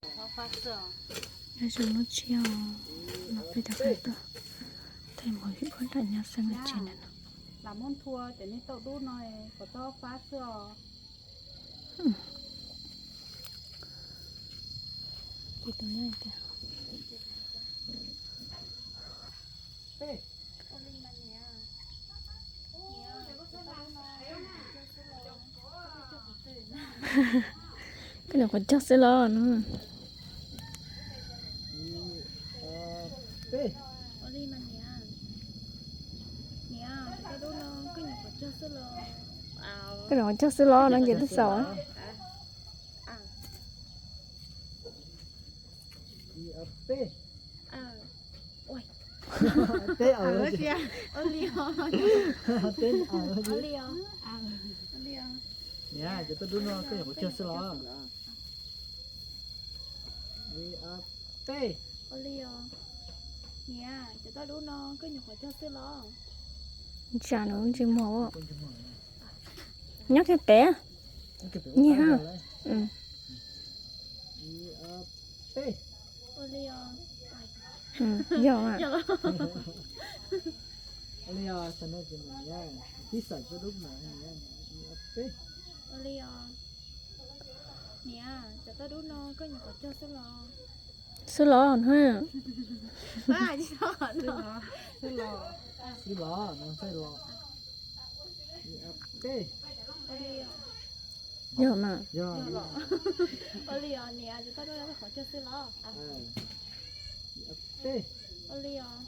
Nyob zoo lub tsiab no peb rov qab tuaj thaij movie phab nram Nyab Xeeb lub tsev ntawm no. Lam muab nthua cov niag tauj dub no kom tau fab xwb os. Ces tus nyob tias koj nyuam qhuav cog xwb los no. Koj nyuam qhuav cog xwb los no ces twb xaus. Niam, cov tauj dub no koj nyuam qhuav cog xwb los? Ua li os. Niam, cov tauj dub no koj nyuam qhuav cog xwb los? Tsam nws ntsis muag. Nyob kiag pem. Nyiag ha. Ua li os. Yog. Ua li os, tib xav cov dub no. Ua li os. Niam, cov tauj dub no koj nyuam qhuav cog xwb los? Xwb los na. Xwb los, xwb los no, xwb los. Yog mas. Ua li os, niam, cov tauj dub no koj nyuam qhuav cog xwb los? Ua li os.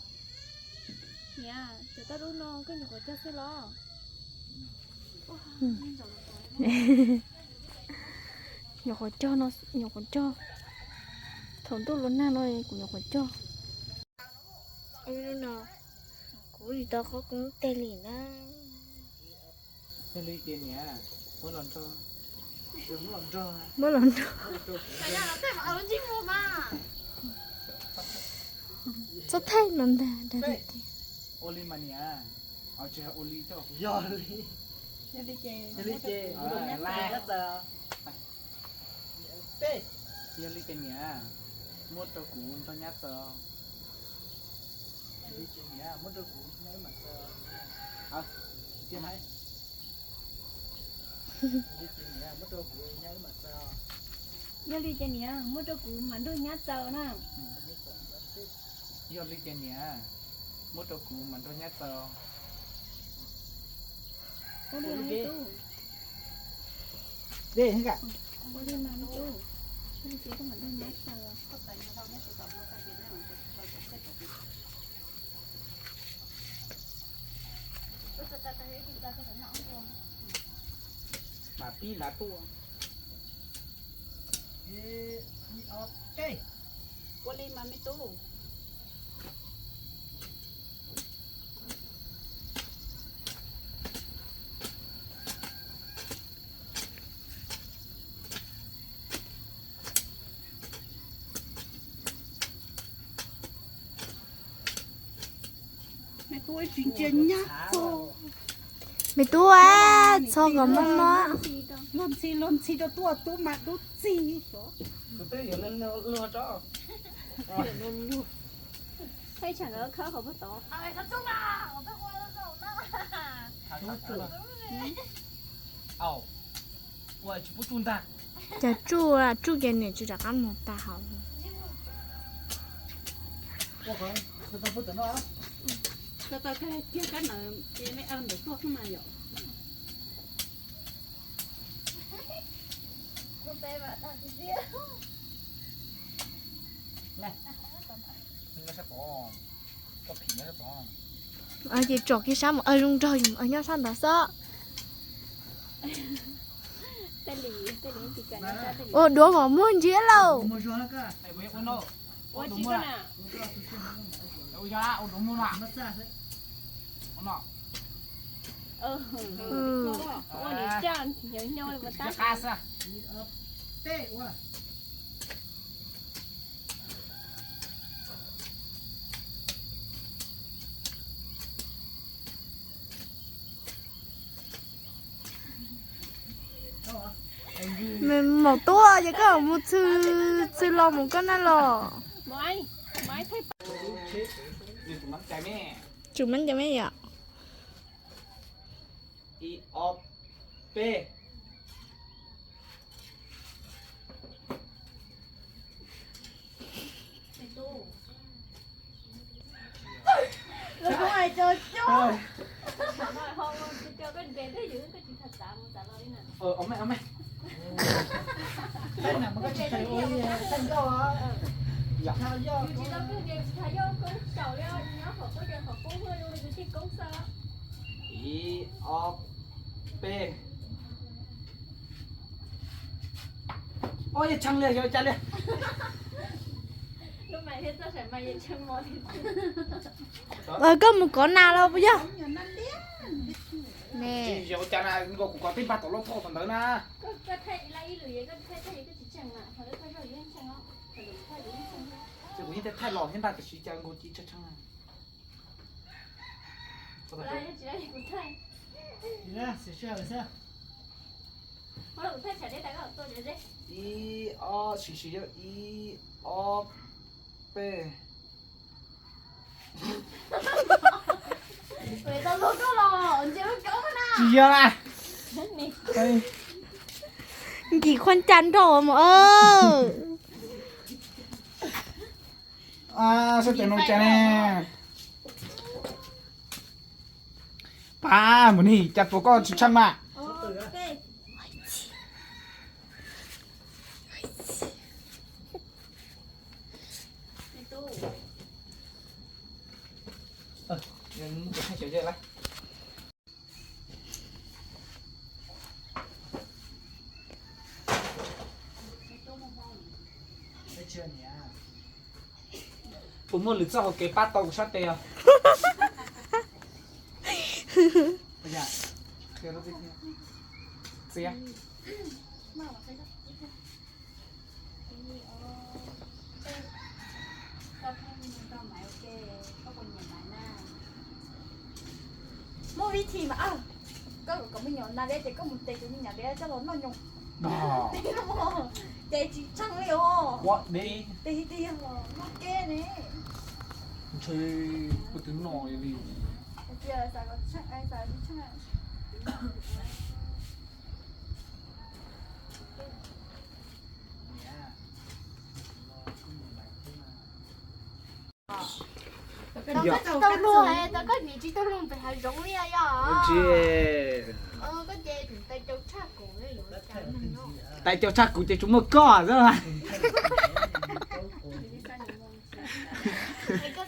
Niam, cov tauj dub no koj nyuam qhuav cog xwb los? Nyuam qhuav cog no, nyuam qhuav cog. Thaum ntuj los nag no kuv nyuam qhuav cog. Kuv tsis tau qhov kuv tej li na. Yog li ces niam, muab los nrog, muab los nrog. Txhob thaij no ntag, dag li tiag. Ua li mas niam, tsis ua li, yog li, yog li ces, yog li ces, yog li ces niam, muab rau kuv nrog nyab txaws. Yog li ces niam, muab rau kuv nrog nyab txaws. Yog li ces niam, muab rau kuv mam nrog nyab txaws na. Yog li ces niam, muab rau kuv mam nrog nyab txaws. Ua li mas me tub. Ua li mas me tub. Yog li ces koj mam nrog nyab txaws. Mam pib lav tuaj. Ua li mas me tub. Me tub, txhob kom mob mob. Luag ntxhi, luag ntxhi rau tub, tub mas dub txig xyov. Cas tsuj, tsuj ces niam tsis rov qab mus tag hauv. Ces tsom kiag sab mus, zoo nraug nyob sab ntawd xwb. Ua duav mas muag ntsiab lauj. Mem maum tuaj ces koj mus txhwm Xwb los mus koj na los. Tsum mab cov me yom. Ib, ob, peb. Ua yog tshee li, yog cas li? Koj mus kov nas los puas yog? Tsis yog cas na, nkaus kuv kov tej npag tom loj thoj tom ntawd na. Ces kuv yeej thaij los thiab ntag, tiam sis cas nkaus tsis tshee tshee na. Ib, ob, sim sim, ib, ob, peb. Tsis yog na. Nkim qhuab ncas nrog mas. Sab tes no cas ne. Pab mus ni, cas puas koj tsis tshee mas. Puas muaj lwm txoj hauv kev pab tau kuv sab tes os? Txiav. Muaj vib thi mas, koj kom me nyuam nas deb ces koj mus tes tus me nyuam deb coj los noj nyoos. Ces tsis tshee li os. Ua deb. Tes tiag, noj ke ne. Ntshe kuv twb noj li. Tau luag, tau koj niam tsis tau luag pem hav zoov li yog. Tais caus tshaj kuv ces tsuas muaj koj xwb.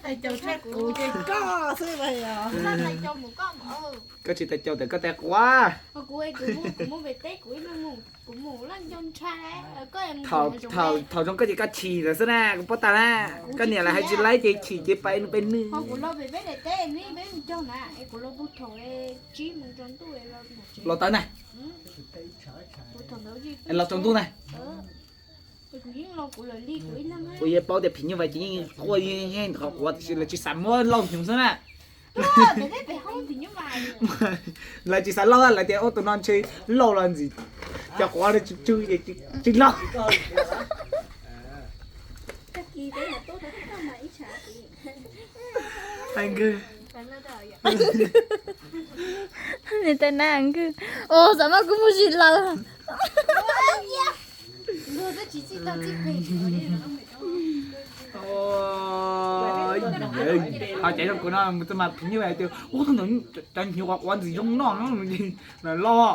Tais caus tshaj kuv ces koj xwb. Koj tsis tais caus tes koj tais quav. Thaum zoo koj ces koj chim lawm xwb na, kuv paub tas na. Koj niam lawv hais tsis laib ces chim ces pais peb nws. Los tawv na. Los tsaus ntuj na. Kuv yeej paub tias phim nyuj vais ces yeej quaj yeej qhov quav tiam sis lawv tsis xav muab lauj hnyuv xwb na. Lawv tsis xav lauj, lawv tias ua tus no ntshe lauj los ntxim cov quav tsis tsw ces tsis lauj. Nkawd, tais na nkawd, ua xav mas kuv mus tsis lawm. Ho ces zoo kuv no mus txog mas phim nyuj vais tias ua tus ntawd cov hnyuv quav quav ntxim zoo noj no los.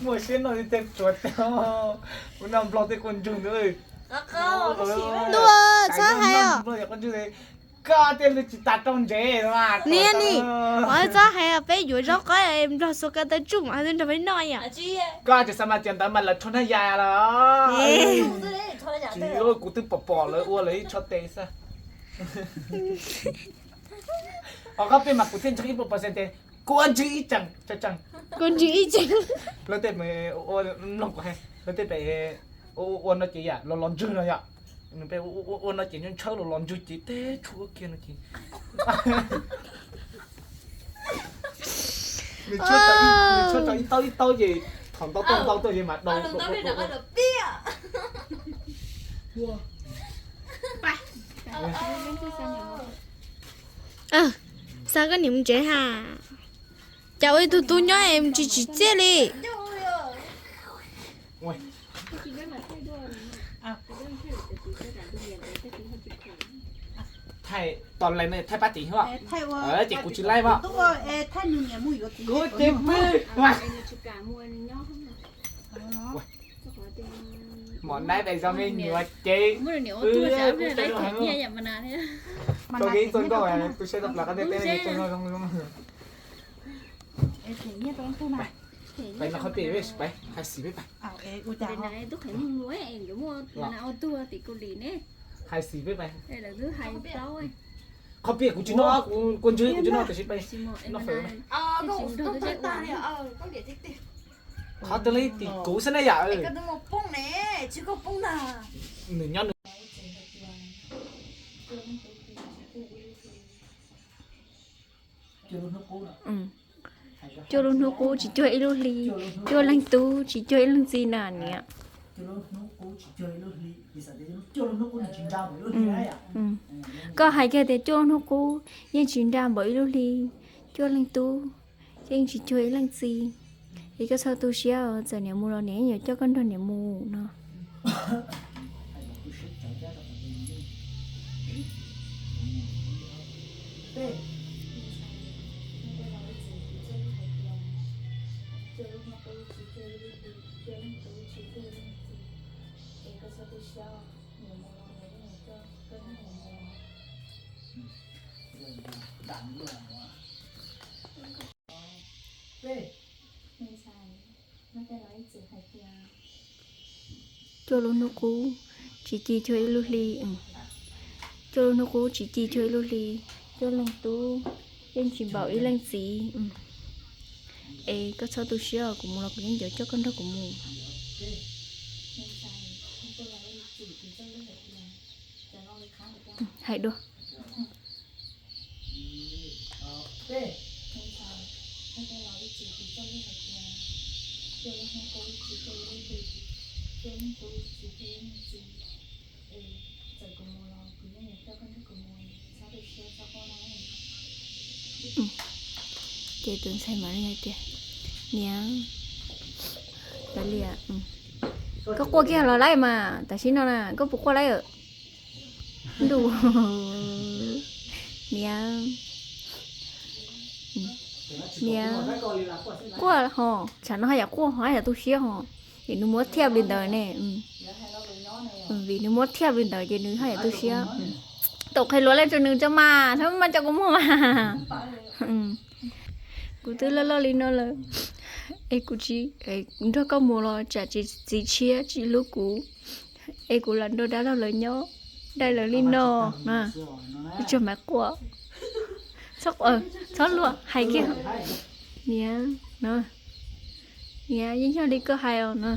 Muaj siab noj li tej tsuav tau, kuv noj nplog tej kua ntswg ntawd. Ntuj, txhob hais os. Koj tej lwj tsis tas rau ntsev. Niam ni, txhob hais os, peb yuav zaub qaub nplog xuas ko taw tsuj mam nrog peb noj yom. Koj tsis xav mas tias ntawd mas lawv rho hnab yas los. Tsis, kuv twb pom pom lawv ua lawv ib tsho tes xwb. Os, koj peb mas kuv thiaj ntseeg ib puas percent tias kuv ua ntswg ib tseem tseem. Kuv ntswg ib tseem. Lawv tej mloog kuv hais, lawv tej pem ua no ces yam los los ntswg no yom. Peb ua no ces ntshaw los los ntswg ces teb tshuav kiag no ces Nws tshuab tau ib taub ib taub ces thaum ntau tuaj ntau tuaj ces mas dau. Xa koj niam mus tsev ha. Cas ua ib tug tub nyob es tsis tsim txiaj li. Thaij tos lais no thaij pab tim xwb, ces kuv tsis laib os. Kuv ces pw. Mom naib pes zog me nyuam ces pw. Tau kev txog nkauj, tu siab tau plaws qab teb teb zoo zoo. Peb no qhov pem peb hais xim peb pais. Hais xim peb pais. Qhov pem kuv tsis noj, kuv ntswg kuv tsis noj tiam sis peb noj fawm. Qhov twg li tim kuv xwb na yom. Nws nyob nws. Cuaj lub hnub qub tsis cuag ib lub hli, cuaj leej tub tsis cuag ib leej txiv na niam. Koj hais kiag tias cuaj lub hnub qub yeej tsis nra npaum ib lub hli, cuaj leej tub yeej tsis cuag ib leej txiv. Es koj txhob tu siab, txawm niam mus los niam yeej yuav coj koj nrog niam mus no. Cuaj lub hnub qub tsis ci cuag ib lub hli. Cuaj lub hnub qub tsis ci cuag ib lub hli, cuaj leej tub yeej tsis npaum ib leej txiv. Es koj txhob tu siab, kuv mus los kuv yeej yuav coj koj nrog kuv mus. Hais dua. Ces tus ntxhais mam li hais tias, niam, kav liam, koj quaj kiag los lawm mas, tam sim no na koj puas quaj lawm? Ntuj, niam, niam, quaj ho, tsam no haj yam quaj ho haj yam tu siab ho, vim nws muab thiaj li ntawd ne. Vim nws muab thiaj li ntawd ces nws haj yam tu siab. Tau qhia luag lawm rau nws tso mas, txhob maj coj kuv mus mas. Kuv twb loj loj li no lawm, es kuv tsis nrog koj mus los tsam txiv tshiab tsis hlub kuv, es kuv lam nrog dab laug lawv nyob, dai lawv li no na. Tsuag mas quaj, txhob luag hais kiag. Niam, niam, yeej yog li koj hais os no.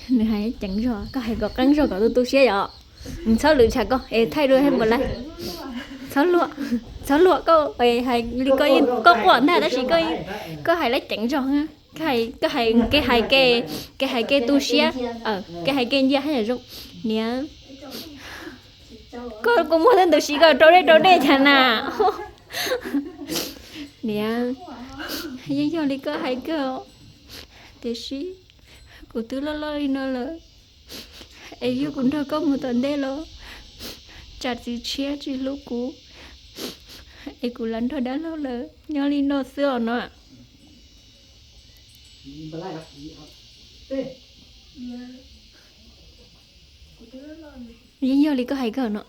Nws hais ceev zog, koj hais kom qeeb zog kom tu tu siab yom. Txhob lwm tshav koj es thaij dua thiab npaum lawm. Txhob luag, txhob luag, koj hais li koj yeej koj quaj ntag tab sis koj hais lawm ceev zog. Koj hais kev hais kev tu siab, kev hais kev nciaj haj yam zoo. Niam, koj kua muag twb ntws si koj rau dej rau dej cas na. Niam, yeej yog li koj hais kawg, tiam sis kuv twb loj loj li no lawm, es yog kuv nrog koj mus tom ntej los tsam txiv tshiab tsis hlub kuv, es kuv lam nrog dab laug lawv nyob li no xwb os no. Yeej yog li koj hais kawg no.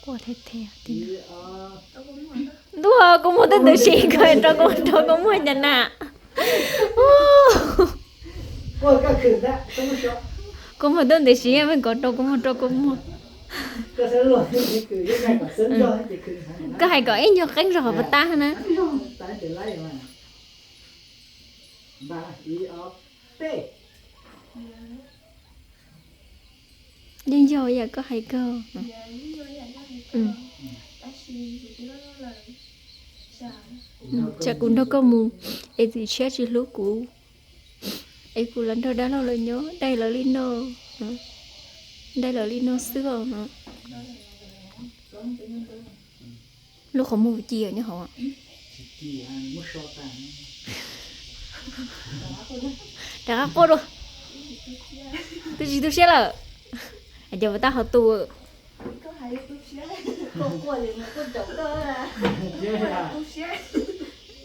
Quaj thiab thiab. Ntuj, kua muag twb ntws si koj rau kua, rau kua muag cas na. Kua muag twb ntws si, koj rau kua muag, rau kua muag. Koj hais kom ib nyuag qeeb zog qhov pas tab na. Yeej yog yam koj hais kawg. Tsam kuv nrog koj mus es txiv tshiab tsis hlub kuv, es kuv los nrog dab laug lawv nyob, dai lawv li no, dai lawv li no xwb os. Lub qhov muag ci nyob hauv. Rov qab quaj dua. Twb tsis tu siab lawm. Hais tias pas tab ho tu.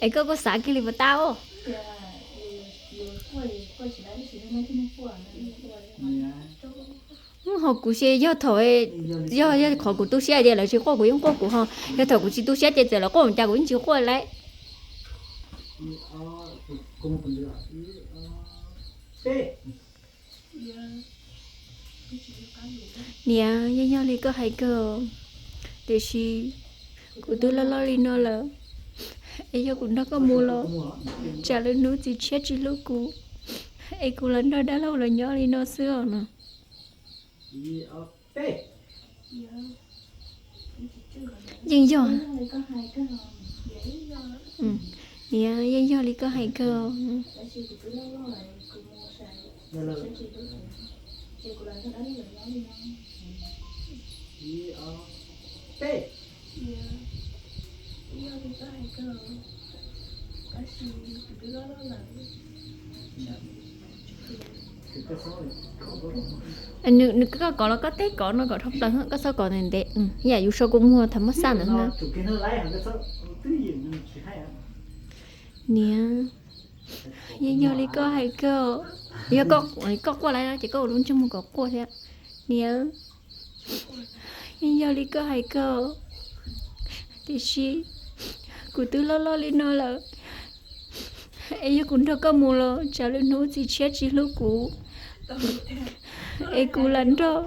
Es koj kuj xav kiag li pas tab os. Ho kuv xav yog thaum, yog, yog qhov kuv tu siab tias lawv tsis quaj kuv yeej quaj kuv ho. Yog thaum kuv tsis tu siab ces txawm lawv quaj mus cas kuv yeej tsis quaj lawm. Niam, yeej yog li koj hais kawg, tiam sis kuv twb loj loj li no lawm, es yog kuv nrog koj mus los tsam lwm hnub txiv tshiab tsis hlub kuv, es kuv los nrog dab laug los nyob li no xwb os no. Yeej yog. Niam, yeej yog li koj hais kawg. Nws, nws koj kov los koj teb kov no kom dhau plaws, koj txhob kov ntev ntev, yam yus sau kua muag thaum muab xaj ntawd na. Niam, yeej yog li koj hais kawg. Yog koj quaj lawm ces koj ua lub ntsej muag kom quaj thiab. Niam, yeej yog li koj hais kawg, tiam sis kuv twb loj loj li no lawm, es yog kuv nrog koj mus los tsam lwm hnub txiv tshiab tsis hlub kuv, es kuv lam nrog.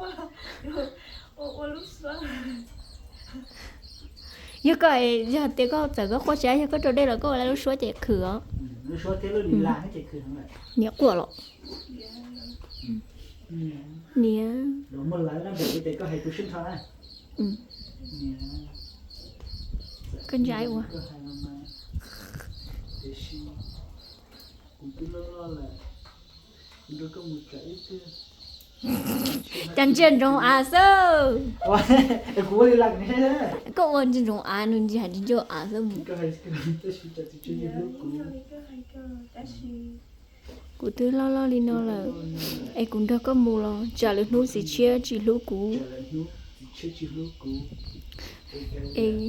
Yog koj, yog tias koj txawm koj quaj tsab, yog koj rau dej los koj ua lub suab ces khwv os. Niam quaj los. Niam, koj ntsia ua. Cas ntsia ntsoov av xwb. Koj ua ntsia ntsoov av, nws ntsia hais ntsoov av xwb mus. Kuv twb loj loj li no lawm, es kuv nrog koj mus los tsam lwm hnub txiv tshiab tsis hlub kuv. Es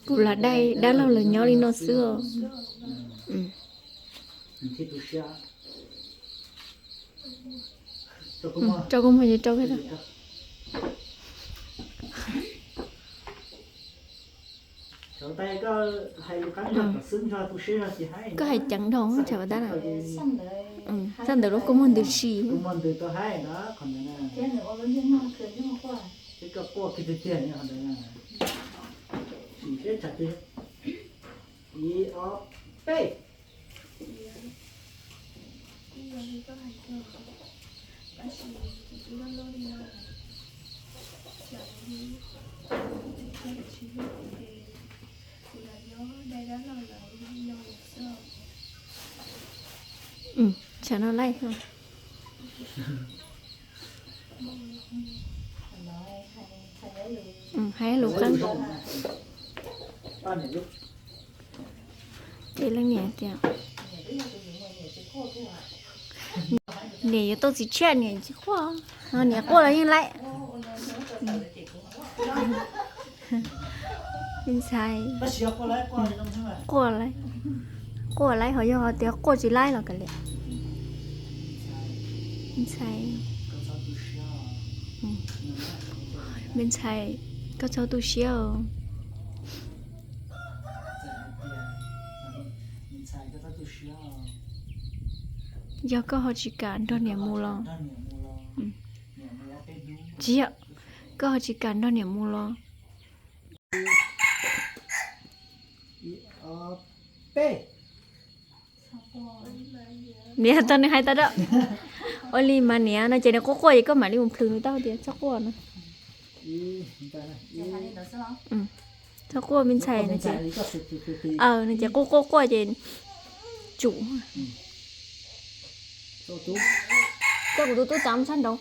Kuv lam dai dab laug lawv nyob li no xwb os. Rau kua muag, rau kua muag. Koj hais ceev dhau tsam pas tab na. Txaj ntawd lub kua muag ntws si. Tsam no laij. Hais lus qeeb. Ces leej niam tias, niam yuav tau txiv tshiab niam tsis quaj, niam quaj los yeej laij. Me ntxhais, quaj laib, quaj laib ho yog tias quaj tsis laib los kav liam. Me ntxhais, me ntxhais, koj txhob tu siab os. Yog koj ho tsis kam nrog niam mus los? Tsis yog, koj ho tsis kam nrog niam mus los? Niam tau nws hais tau da. Ua li mas niam no ces nws quaj quaj ces koj mam li mus plhws nws tau tias txhob quaj no. Txhob quaj me ntxhais no ces, no ces quaj quaj quaj ces tsum. Coj kuv tus tub txav mus sab nraud,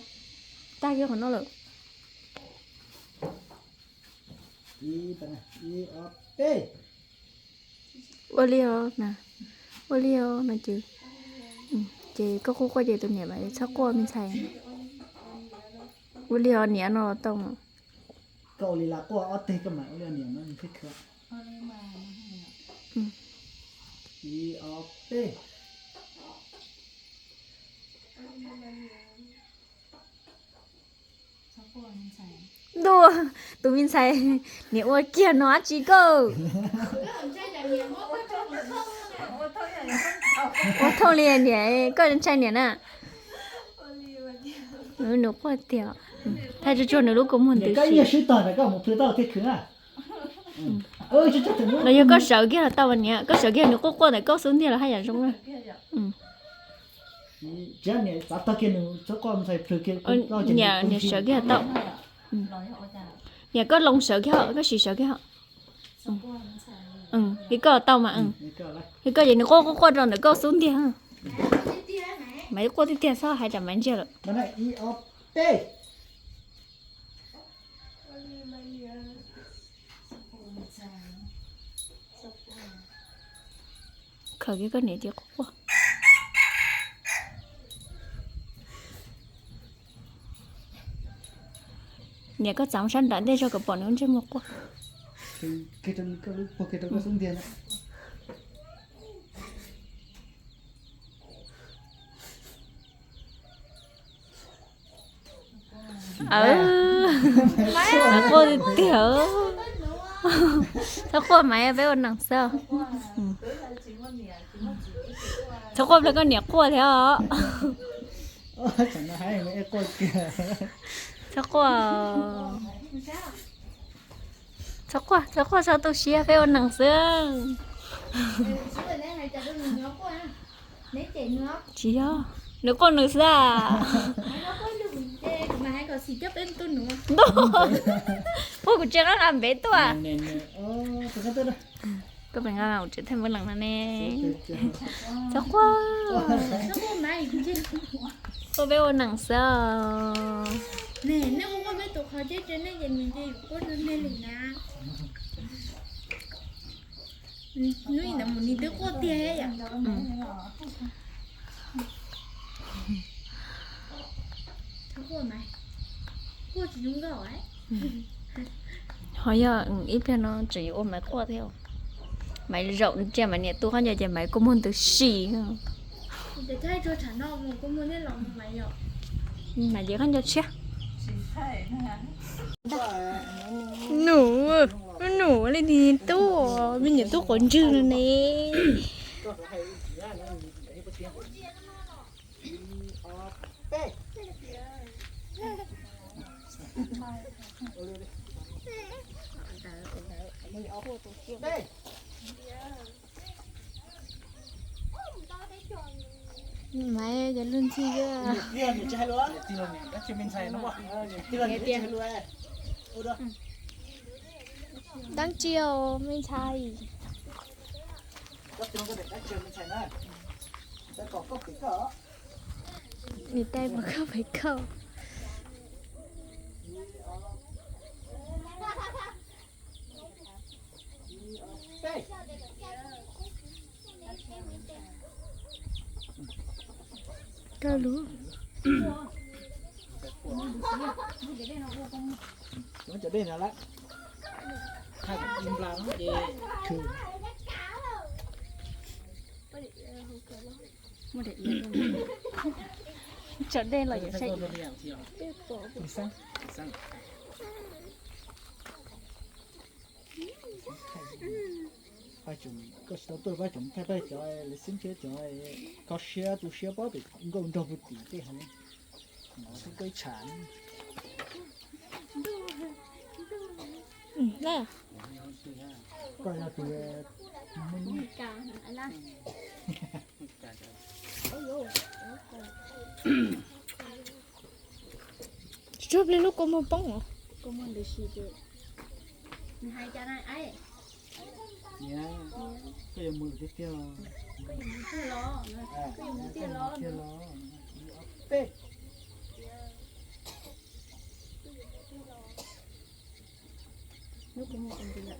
tag kiag qhov no lawm. Ua li os, ua li os no ces, ces koj quaj quaj ces tus niam mas txhob quaj me ntxhais. Ua li os niam no los tau. Koj ua li las quaj ob teg koj mam ua li niam no thiaj khwv. Ib ob peb. Ntuj, tus me ntxhais, niam ua kiag no dab tsi koj? Ua thooj li niam, koj ntshai niam na. Nws quaj tiag, thaij tsuag tsuag nws lub kua muag ntws si. Los yog koj sawv kiag los tau niam, koj sawv kiag nws quaj quaj ntawm koj xub ntiag los haj yam zoo na. Niam sawv kiag tau. Niam koj loo sawv kiag ho, koj sim sawv kiag ho. Li koj tau mas, li koj ces nws quaj quaj quaj rau ntawm koj xub ntiag. Maiv quaj tiag tiag, txhob hais tsam Maiv ntsiag lawm. Khaws kiag koj niam ces quaj quaj. Niam koj txav mus sab nram ntej tso kom pom nws lub ntsej muag quaj. Maiv quaj tiag. Txhob quaj Maiv, peb ua neej xwb. Txhob quaj ple koj niam quaj thiab os. Txhob quaj. Txhob quaj, txhob quaj, txhob tu siab, peb ua neej xwb. Tsis yog, nws quaj nws xwb. Ntuj, puag kuv tsev nqa nqa npev tuaj. Koj pes nqa ua tsev thaij npawg leej no ne. Txhob quaj, quaj peb ua neej xwb. Hnub ib ntawd mus nws twb quaj tiag yom. Ho yog ib pliag no tseem yuav ua Maiv quaj thiab. Maiv zaum ntsia Maiv niam tu khaub ncaws ces Maiv kua muag ntws si. Maiv ces khaub ncaws tshiab. Nus, nus li niag tub, me niam tub quav ntswg no ne. Maiv, cov lub ntxhi. Dab tsi os me ntxhais? Nws tais mas koj pem koj. Koj lub. Cov dej no lawm. Thaij npla no ces khwv. Tsam dej los yuav saib. Koj tsis tau tuaj pab tsoom thaij pab cov lawv xib ntshiab cov kho siab tu siab pob pem nkauj nraug puag tim tej heev. Nov xwb koj ib tsham. Koj yog tus Tsuag pliag lub kua muag poob os. Koj yuav mus tiag tiag los? Tiag los? Peb. Kua muag ntws os.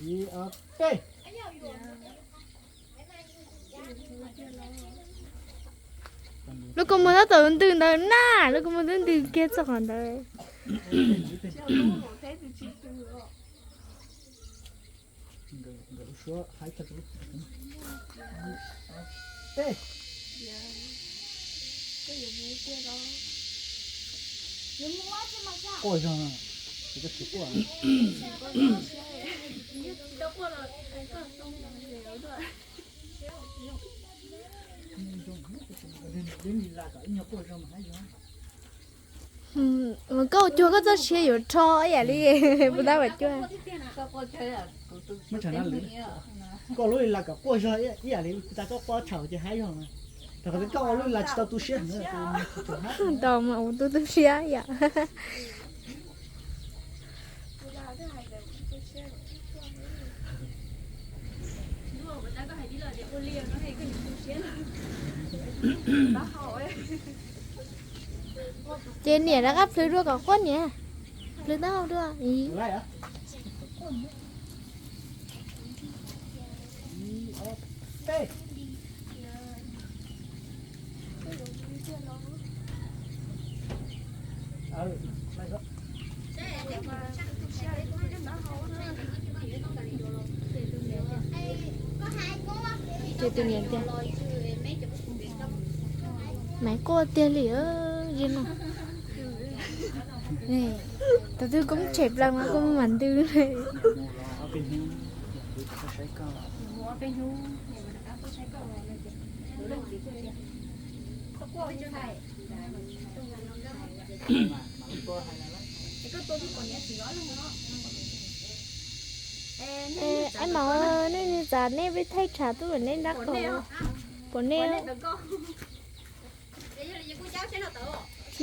Ib ob peb. Lub kua muag tab tom ntws ntawd na, lub kua muag twb ntws kiag txog qhov ntawd. Nkawd ua suab haib tag. Ib ob peb. Quaj zog no, ces koj tsis quaj. Mus koj ua cuag koj txoj sia yuav rho ib yam li puas tab vam cuaj. Koj lub li las kom quaj zog ib yam li tas koj quaj tshauv ces haib zog na. Rau qhov koj ua lub li las tsis tau tu siab heev. Tau mas ua tu tu siab yom. Ces niam rov qab plhws dua kom quaj niam. Plhws taub hau dua. Ces tus niam tias, Maiv quaj tiag li, zib no. Tus twg koob tshem plaws mas kuj mam ntws. Ab mas nej niag txav nej peb thaij tshav tuaj neb nrab qaum, pom nej. Koj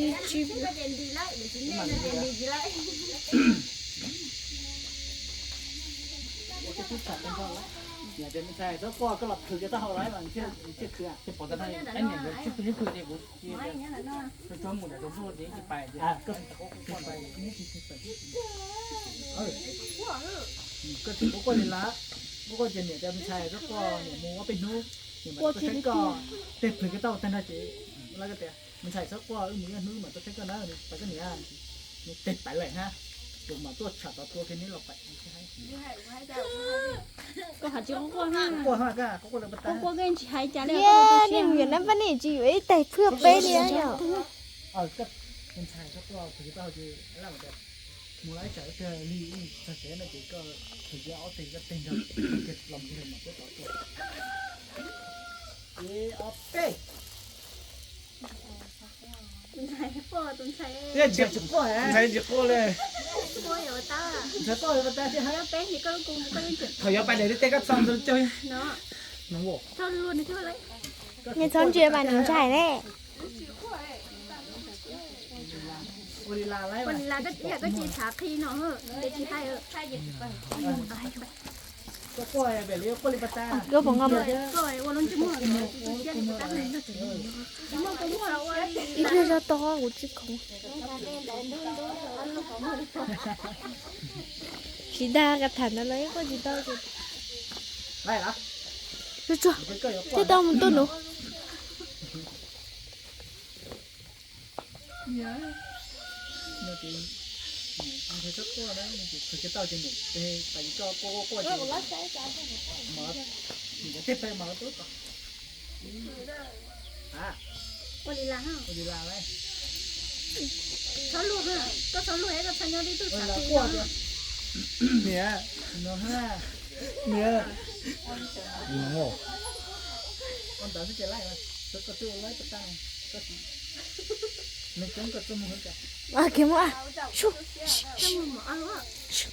tsis quaj li las, koj quaj ces niam tias me ntxhais txhob quaj, niam mus ob peb hnub, niam mam tuaj saib koj. Tej plhws koj tau tag nrho ces lawv tias me ntxhais txhob quaj, wb mus ib hnub mam tuaj saib koj na, pab koj niam. Nws teg pais lawm hab, ces mam tuaj tsham tod tua kiag neb los pais. Koj has tsis quaj quaj na, quaj quaj koj tsis hais cas li. Nej mus yuav nab pab nej tsis yuav ib tais phwj peb li yom. Mus lawm ib tsam tag li txog tsev no ces koj thov ob teg koj teg nrog kiag los kiag mam tuaj tod tua. Ib ob peb. Ntxhais tsis quaj li. Ntxhais quaj li tas thiab hab. Thaum yuav pais daim teb koj txhob ntxhais cog. Nws txhob ntsia mas nws ntshai ne. Ua li las koj cia tshav qhi no, tsis hais. Koj pom nqa mus. Ib pliag zoj to kuv tsis khoom. Tsis dag ka tham ntawd los ib quaj tsis tau. Tsuag tsuag, thiaj tau mus tuaj nuv. Ua li las, txhob luj, koj txhob luj es koj txhob nyob tib tug tham pib no. Niam, niam, ua ntawd xwb ces laij, koj twb ua laib pab tag, koj tsis, neeg coob koj txuj mus. Kiag mus a.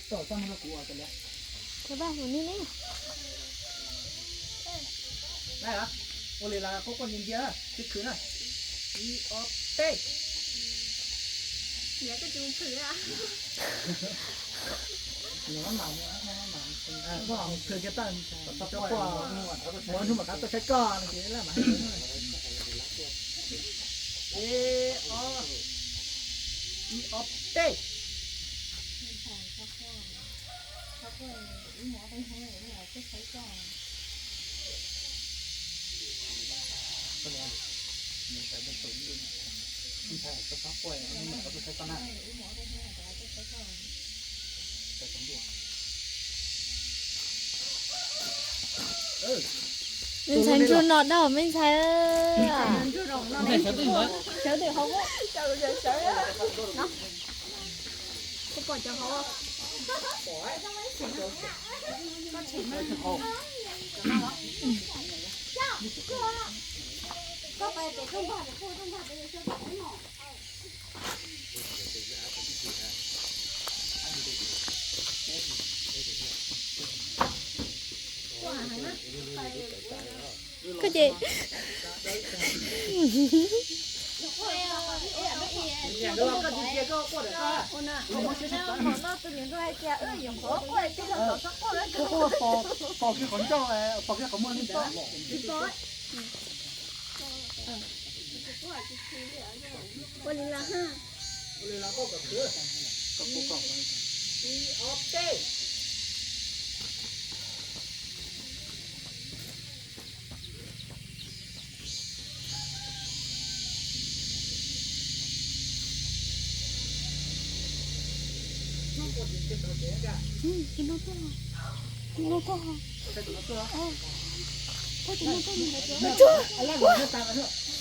Tom txaj muag rau kuv ua li. Laij, ua li las, quaj quaj ntsia ntsia, tsis khwv na. Ib ob peb. Mus khwv kiag tag, ua hnub mam qab tuaj saib koj no ces laj mam hais. Ib ob, ib ob peb. Me ntxhais ntsuag no dab me ntxhais. Koj ces Ua li las. Tsuag,